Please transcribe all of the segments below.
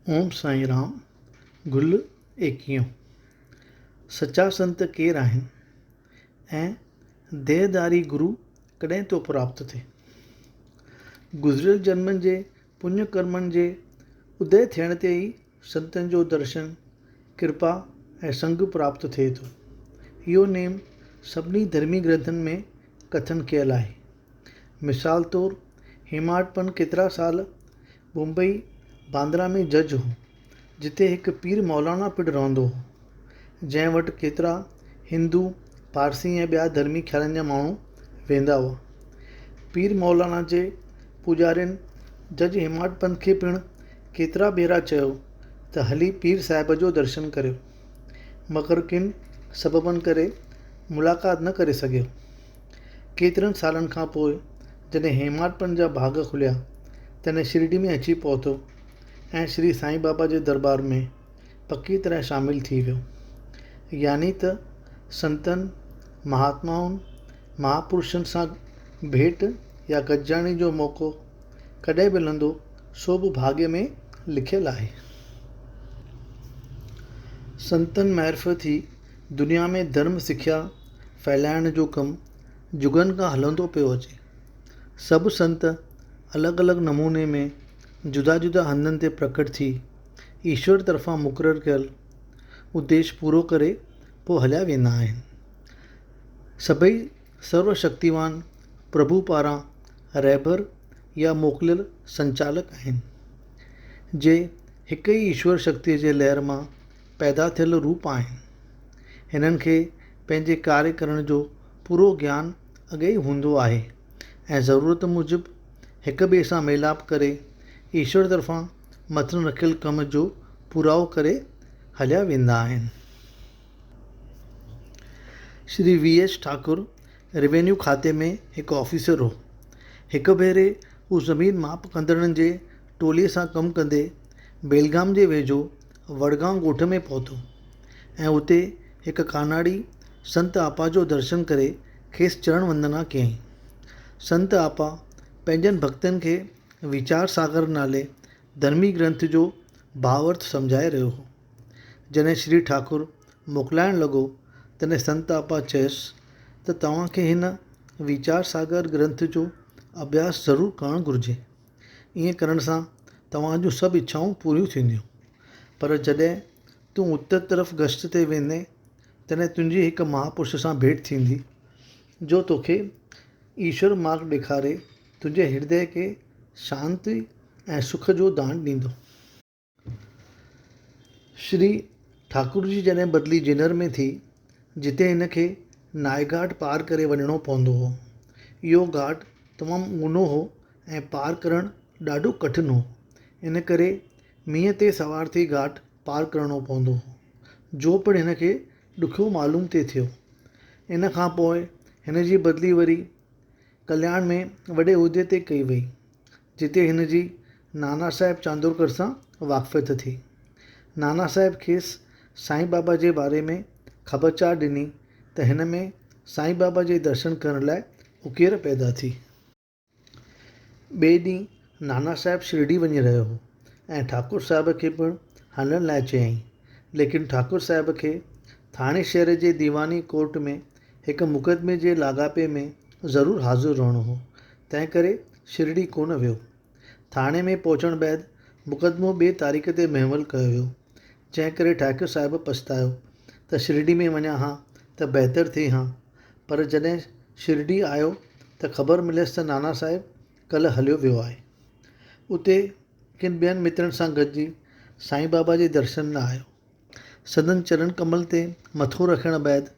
اوم سائين رام، گل ايڪيهون. سچا سنت ڪير آهن ۽ ديهداري گرو ڪڏهن ٿو پراپت ٿئي؟ گذريل جنمن جي پڃ ڪرمن جي ادي ٿيڻ تي ئي سنتن جو درشن، ڪرپا ۽ سنگ پراپت ٿئي ٿو. اهو نيم سڀني ڌرمي گرنٿن ۾ ڪٿن ڪيل آهي. مثال طور هيماٽ پن ڪيترا سال بمبئي باندرا ۾ جج هو، جتي هڪ پير مولانا پڻ رهندو هو، جنهن وٽ ڪيترا هندو، پارسي ۽ ٻيا ڌرمي خيالن جا ماڻهو ويندا هئا. پير مولانا جي پوڄارين جج هيماٽ پنت کي پڻ ڪيترا ڀيرا چيو ته هلي پير صاحب جو درشن ڪريو، مگر ڪن سببن ڪري ملاقات نه ڪري سگهيو. ڪيترن سالن کان پوء جڏهن هيماٽپن جا ڀاڳ کليا، تڏهن شرڊي ۾ اچي پهتو ۽ شري سائين بابا جي درٻار ۾ پڪي طرح شامل ٿي ويو. يعني ته سنتن، مهاتمائن، مهاپرشن سان ڀيٽ يا گڏجاڻي جو موقعو ڪڏهن ملندو سو به ڀاڳ ۾ لکيل آهي. سنتن معرفت ئي دنيا ۾ ڌرم سکيا ڦهلائڻ جو ڪم جڳن کان هلندو پيو اچي. سڀ سنت الڳ الڳ نموني ۾ جدا جدا هنڌن تي پرڪٽ ٿي ايشور طرفان مقرر ڪيل اديش پورو ڪري پوء هليا ويندا آهن. سڀئي سرو شڪتيوان پرڀو پاران رهبر يا موڪليل سنچالڪ آهن، جي هڪ ئي ايشور شڪتيء جي لهر مان پيدا ٿيل روپ آهن. هنن کي پنهنجي ڪاريه ڪرڻ جو پورو گيان اڳي ئي هوندو آهي ۽ ضرورت موجب هڪ ٻئي سان ميلاپ ڪري ايشور طرفان مٿن رکيل ڪم جو پورائو ڪري هليا ويندا آهن. Shri V H Thakur revenue کاتي ۾ هڪ آفيسر هو. هڪ ڀيري هو زمين ماپ ڪندڙن جي ٽولي سان ڪم ڪندي بيلگام جي ويجهو وڙگائون ڳوٺ ۾ پهتو ۽ اتي هڪ ڪاناڙي سنت آپا جو درشن ڪري کيس چرڻ وندنا ڪيائين. سنت آپا پنهنجن ڀڳتن کي ويچار ساگر نالي ڌرمي گرنٿ جو ڀاوارٿ سمجهائي رهيو هو. جڏهن شري ٺاڪر موڪلائڻ لڳو، تڏهن سنت آپا چيس ته توهان کي هن ويچار ساگر گرنٿ جو اڀياس ضرور ڪرڻ گهرجي. ائين ڪرڻ سان توهان جون سڀ اڇائون پوريون ٿينديون. پر جڏهن تون اتر طرف گشت تي ويندين، تڏهن تنهنجي هڪ مهاپرش سان ڀيٽ ٿيندي، جو توکي ايشور مارڳ ڏيکاري تنهنجي هردي کي شانتي ۽ سک جو دان ڏيندو. شري ٺاڪر جي جڏهن بدلي جينر ۾ ٿي، جتي هن کي نائي گهاٽ پار ڪري وڃڻو پوندو هو. اهو گهاٽ تمام اونهو هو ۽ پار ڪرڻ ڏاڍو ڪٺن هو. ان ڪري مينهن تي سوار ٿي گهاٽ پار ڪرڻو پوندو هو، جو پڻ هن کي ڏکيو معلوم ٿي ٿيو. ان کان پوء هن جي بدلي وري ڪلياڻ ۾ وڏي عهدي تي ڪئي وئي. جتي هن جي نانا صاحب چاندورڪر سان واقفيت ٿي. نانا صاحب کيس سائين بابا جي باري ۾ خبرچار ڏني ته هن ۾ سائين بابا جي درشن ڪرڻ لاء اڪير پيدا ٿي. ٻئي ڏينهن نانا صاحب شرڊي وڃي رهيو هو ۽ ٺاڪر صاحب کي پڻ هلڻ لاء چيائين، ليڪن ٺاڪر صاحب کي ٿاڻي شهر جي ديواني ڪورٽ ۾ هڪ مقدمي جي لاڳاپي ۾ ضرور حاضر رهڻو هو، تنهنڪري شرڊي ڪونه ويو. ٿاڻي ۾ پهچڻ بعد مقدمو ٻي تاريخ تي محول ڪيو ويو، جنهن ڪري ٺاڪر صاحب پڇتايو ته شرڊي ۾ وڃان ها ته بهتر ٿئي ها، پر جڏهن شرڊي آيو ته خبر مليس ته نانا صاحب ڪلهه هليو ويو آهي. اتي ڪن ٻين مترن سان گڏجي سائين بابا جي درشن لاء آيو. سندن چرڻ ڪمل تي مٿو رکڻ بعد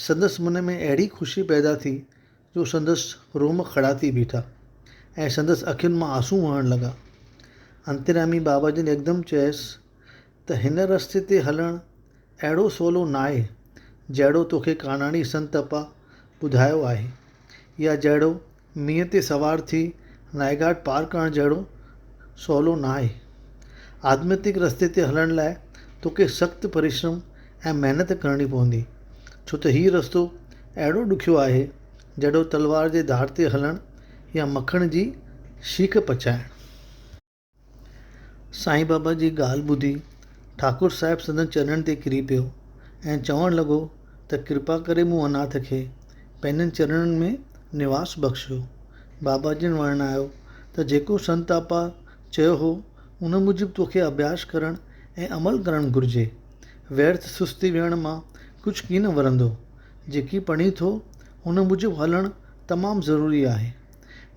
سندس من ۾ اهڙي خوشي پيدا ٿي جو سندس روم کڙا ٿي بيٺا ۽ سندس اکين مان آنسو وهڻ لڳا. انتريامي بابا جن يڪدم چيس ته هن رستي تي هلڻ اهڙو سولو ناهي جهڙو توکي ڪاناڙي سنت اپا ٻڌايو آهي يا جهڙو مينهن تي سوار ٿي نائيگهاٽ پار ڪرڻ جهڙو سولو ناهي. آڌميتڪ رستي تي هلڻ لاء توکي سخت پرشرم ۽ محنت ڪرڻي پوندي، ڇو ته هي رستو اهڙو ڏکيو آهي، جهڙو تلوار جي ڌار تي هلڻ يا مکڻ جي شيخ پچائڻ. سائين بابا جي ڳالهه ٻڌي ٺاڪر صاحب سندن چرنن تي ڪري پيو ۽ چوڻ لڳو ته ڪرپا ڪري مون اناٿ کي پنهنجن چرنن ۾ نواس بخشيو. بابا جن ورڻايو ته جيڪو سنت آپا چيو هو ان موجب توکي اڀياس ڪرڻ ۽ عمل ڪرڻ گهرجي. ويرٿ سستي ويهڻ مان ڪجهه ڪين ورندو. جيڪي پڙهين ٿو ان موجب هلڻ تمام ضروري آهي.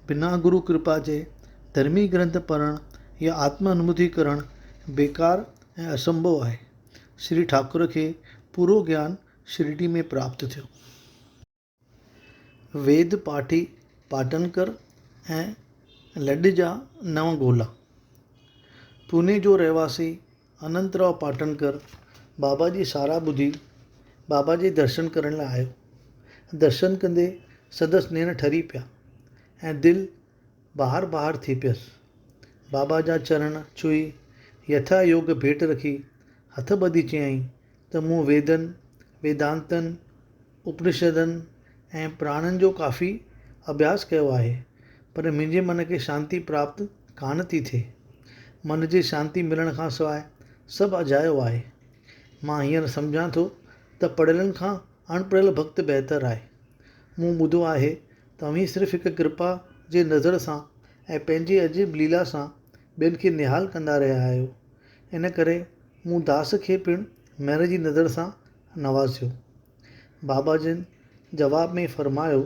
بنا گرو ڪرپا جي ڌرمي گرنٿ پڙهڻ يا آتم انوڀوتي ڪرڻ بيڪار ۽ اسنڀو آهي. شري ٺاڪر کي پورو گيان شرڊي ۾ پراپت ٿيو. ويد پاٺي پاٽنڪر ۽ لڏ جا نو گولا. پوني جو رهواسي اننت راء پاٽنڪر بابا جي ساراهه ٻڌي بابا جي درشن ڪرڻ لاء آيو. درشن ڪندي سندس نيڻ ٺري پيا ۽ دل بهار بهار ٿي پيس. بابا جا چرڻ ڇهي يٿا يوگ ڀيٽ رکي هٿ ٻڌي چيائين ته مون ويدن، ويدانتن، اپنشدن ۽ پراڻن جو ڪافي اڀياس ڪيو آهي، پر منهنجي من کي شانتي پراپت ڪانه ٿي ٿئي. من جي شانتي ملڻ کان سواء سڀ اجايو آهي. مان هينئر سمجهان ٿو ته پڙهيلن کان اڻپڙهيل ڀڳت بهتر آهي. مون ٻڌو آهي ته اوهين صرف هڪ ڪرپا جي نظر سان ۽ پنهنجي عجيب ليلا سان ٻين کي نهال ڪندا رهيا آهيو. ان ڪري مون داس کي پڻ مهر جي نظر سان نوازيو. بابا جن جواب ۾ فرمايو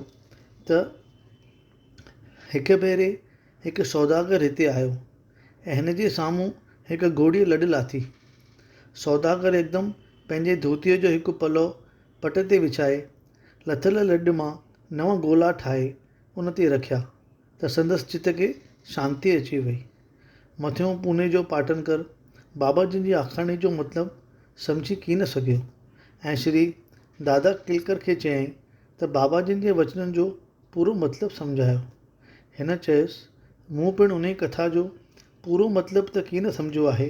ته هڪ ڀيري هڪ سوداگر هتي آيو ۽ هن جي سامهون هڪ گهوڙيء لڏ لاٿي. سوداگر هڪدم پنهنجي ڌوتيء جو هڪ پلئو پٽ تي وڇائي، لٿل لڏ مان نو گولا ٺاهي ان تي رکيا ته سندس چت کي شانتي اچي وئي. مٿيون پوني جو پاٽنڪر بابا جن جي آکاڻي جو مطلب سمجهي ڪين سگهيو ۽ شري دادا ڪلڪر کي چيائين ته بابا جن جي وچنن جو پورو مطلب سمجهايو. هن چيس، مون پڻ انهي ڪٿا جو پورو مطلب ته ڪين سمجهيو آهي،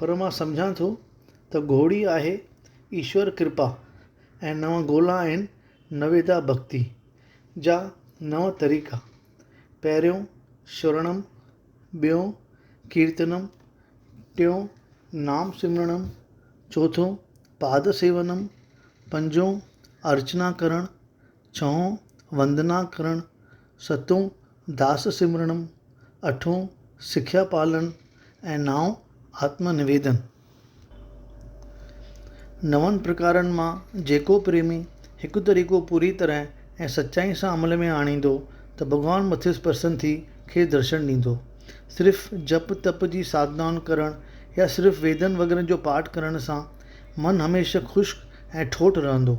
پر مان سمجهان ٿو ته گهوڙي آهي ايشور ڪرپا ۽ نو گولا آهن نويدا ڀڳتي جا نو طريقا. پهريون شرڻم، ٻيون ڪيرتنم، ٽيون نام سمرڻم، چوٿون پاد سيونم، پنجون ارچنا ڪرڻ، ڇهون وندنا ڪرڻ، ستون داس سمرڻم، اٺون سکيا پالن ۽ نائون آتم نويدن. نون پرڪارن مان جيڪو پريمي هڪ طريقو پوري طرح ۽ سچائي سان عمل ۾ آڻيندو ته ڀڳوان مٿس پرسن ٿي کيس درشن ڏيندو. صرف جپ تپ جي ساڌنائن ڪرڻ يا صرف ويدن وغيره جو پاٺ ڪرڻ سان من هميشه خشڪ ۽ ٺوٺ رهندو.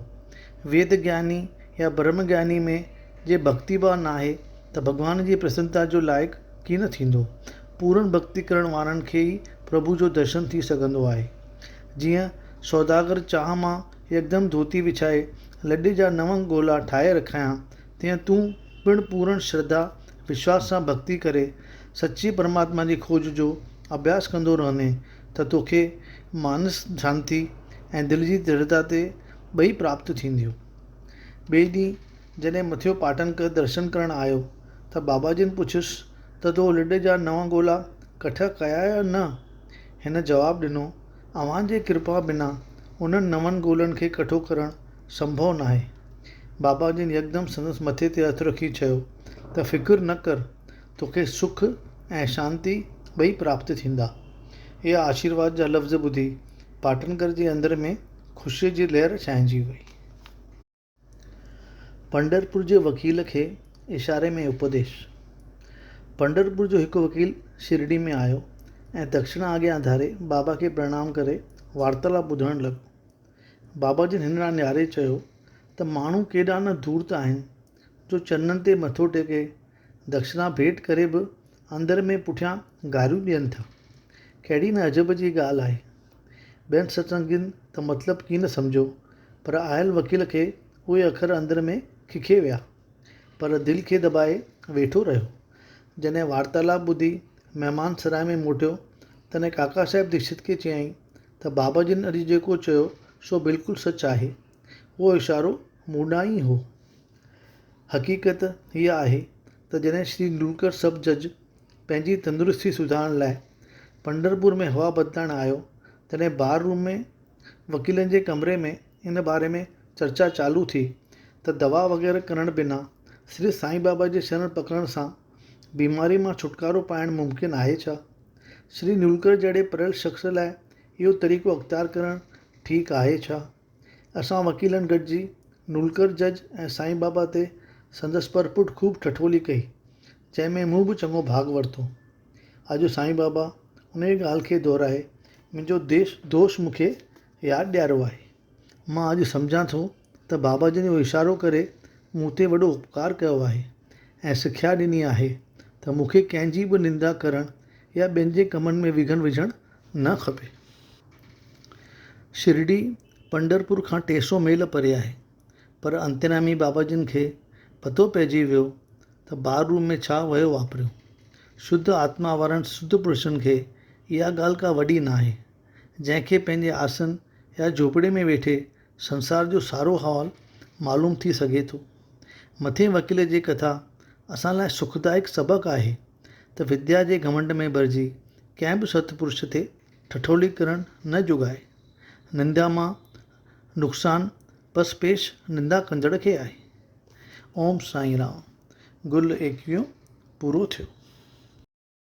ويد گياني يا برهم گياني ۾ جي ڀڳتي ڀاء ناهي ته ڀڳوان جي پرسنتا جو لائق ڪين ٿيندو. پورن ڀڳتي ڪرڻ وارن کي ئي پرڀو جو درشن ٿي سگهندو آهي. جيئن سوداگر چاهه مان يڪدم ڌوتي وڇائي لڏي جا نون گولا ٺاهي رکيا، تيئن تون پڻ پورڻ شرڌا، وشواس سان ڀڳتي ڪري سچي پرماتما جي کوج جو اڀياس ڪندو رهندين ته توکي مانس شانتي ۽ دل جي درڙتا تي ٻئي پراپت ٿينديون. ٻئي ڏينهن جڏهن مٿيون پاٽنڪر درشن ڪرڻ آيو ته بابا جن پڇيس ته تو لڏ جا نون گولا ڪٺا ڪيا يا نه؟ هن جواب ڏنو، اوهان جي ڪرپا بنا انهن نون گولن کي ڪٺو ڪرڻ سنڀو ناهي. بابا جن يڪدم سندس مٿي تي هٿ رکي چيو ته فڪر نه ڪر، توکي سک ۽ شانتي ٻئي پراپت ٿيندا. اها آشيرواد جا لفظ ٻڌي پاٽنڪر جي اندر ۾ خوشيء جي لهر ڇانئجي وئي. پنڍرپور جي وڪيل کي اشاري ۾ اپديش. پنڍرپور جو هڪ وڪيل شرڊي ۾ آيو ۽ دڪشڻا اڳيان ڌاري بابا کي پرڻام ڪري وارتالاپ ٻڌڻ لڳو. بابا جن هن ڏانهن نهاري چيو ته ماڻهو ڪيڏا نه ڌورت آهن جو چرنن تي مٿو ٽيڪي دڪشڻا ڀيٽ ڪري به اندر ۾ پٺيان گاريون ڏين ٿا. ڪهڙي نه عجب جي ڳالهه آهي. ٻين ستسنگين ته مطلب ڪين سمجهيو پر آيل وڪيل کي اهي اکر اندر ۾ ککي ويا، پر دل کي دٻائي ويٺو رهيو. جڏهن وارتالاپ ٻڌي مهمان سراء ۾ موٽيو، تڏهن ڪاڪا صاحب ديڪشت کي چيائين ته بابا جن اڄ جيڪو چيو سو بلڪل سچ آهي. اهو اشارو مون ڏانهن ئي هو. حقيقت هيء آهي ته جڏهن شري نولڪر سب جج پنهنجي تندرستي سڌارڻ لاء پنڍرپور ۾ هوا بدلائڻ آيو، تڏهن بار روم ۾ وڪيلن جي ڪمري ۾ ان باري ۾ چرچا چالو ٿي ته دوا وغيره ڪرڻ بنا صرف سائين بابا جي شرڻ پڪڙڻ سان بيماري مان ڇوٽڪارو پائڻ ممڪن آهي ڇا؟ شري نولڪر جهڙي پڙهيل شخص لاء اهو طريقو اختيار ڪرڻ ٺيڪ آهي ڇا؟ اسان وڪيلن گڏجي نولڪر جج ۽ سائين بابا تي سندس پرپٺ خوب ٺٺولي ڪئي، جنهن ۾ مون به چڱو ڀاڳ ورتو. اڄ سائين بابا انهيء ڳالهه کي دهرائي منهنجو ديش دوش مون کي ياد ڏياريو آهي. مان اڄ سمجهان ٿو ته بابا جن اهو اشارو ڪري مون تي وڏو اپڪار ڪيو آهي ۽ سکيا ڏني آهي ته مون کي ڪنهن جي به نندا ڪرڻ يا ٻين جي ڪمن ۾ وگهن وجهڻ نه کپي. شرڊي پنڍرپور کان 300 ميل پري آهي، پر انتريامي بابا جن کي پتو پئجي ويو ته بار روم ۾ ڇا وهيو واپريو. شڌ آتما وارن سڌ پرشن کي اها ڳالهه ڪا وڏي ناهي، جنهن کي پنهنجي آسن يا جهوپڙي ۾ ويٺي سنسار جو سارو حال معلوم ٿي سگهي ٿو. مٿين وڪيل جي ڪٿا اسان لاء سکدائڪ سبق آهي ته وديا جي گهمنڊ ۾ ڀرجي ڪنهن به ست پرش تي ٺٺولي ڪرڻ نه جڳائي. نندا مان نقصان پس پيش نندا ڪندڙ کي آهي. اوم سائين رام. گل ايڪويهون پورو ٿيو.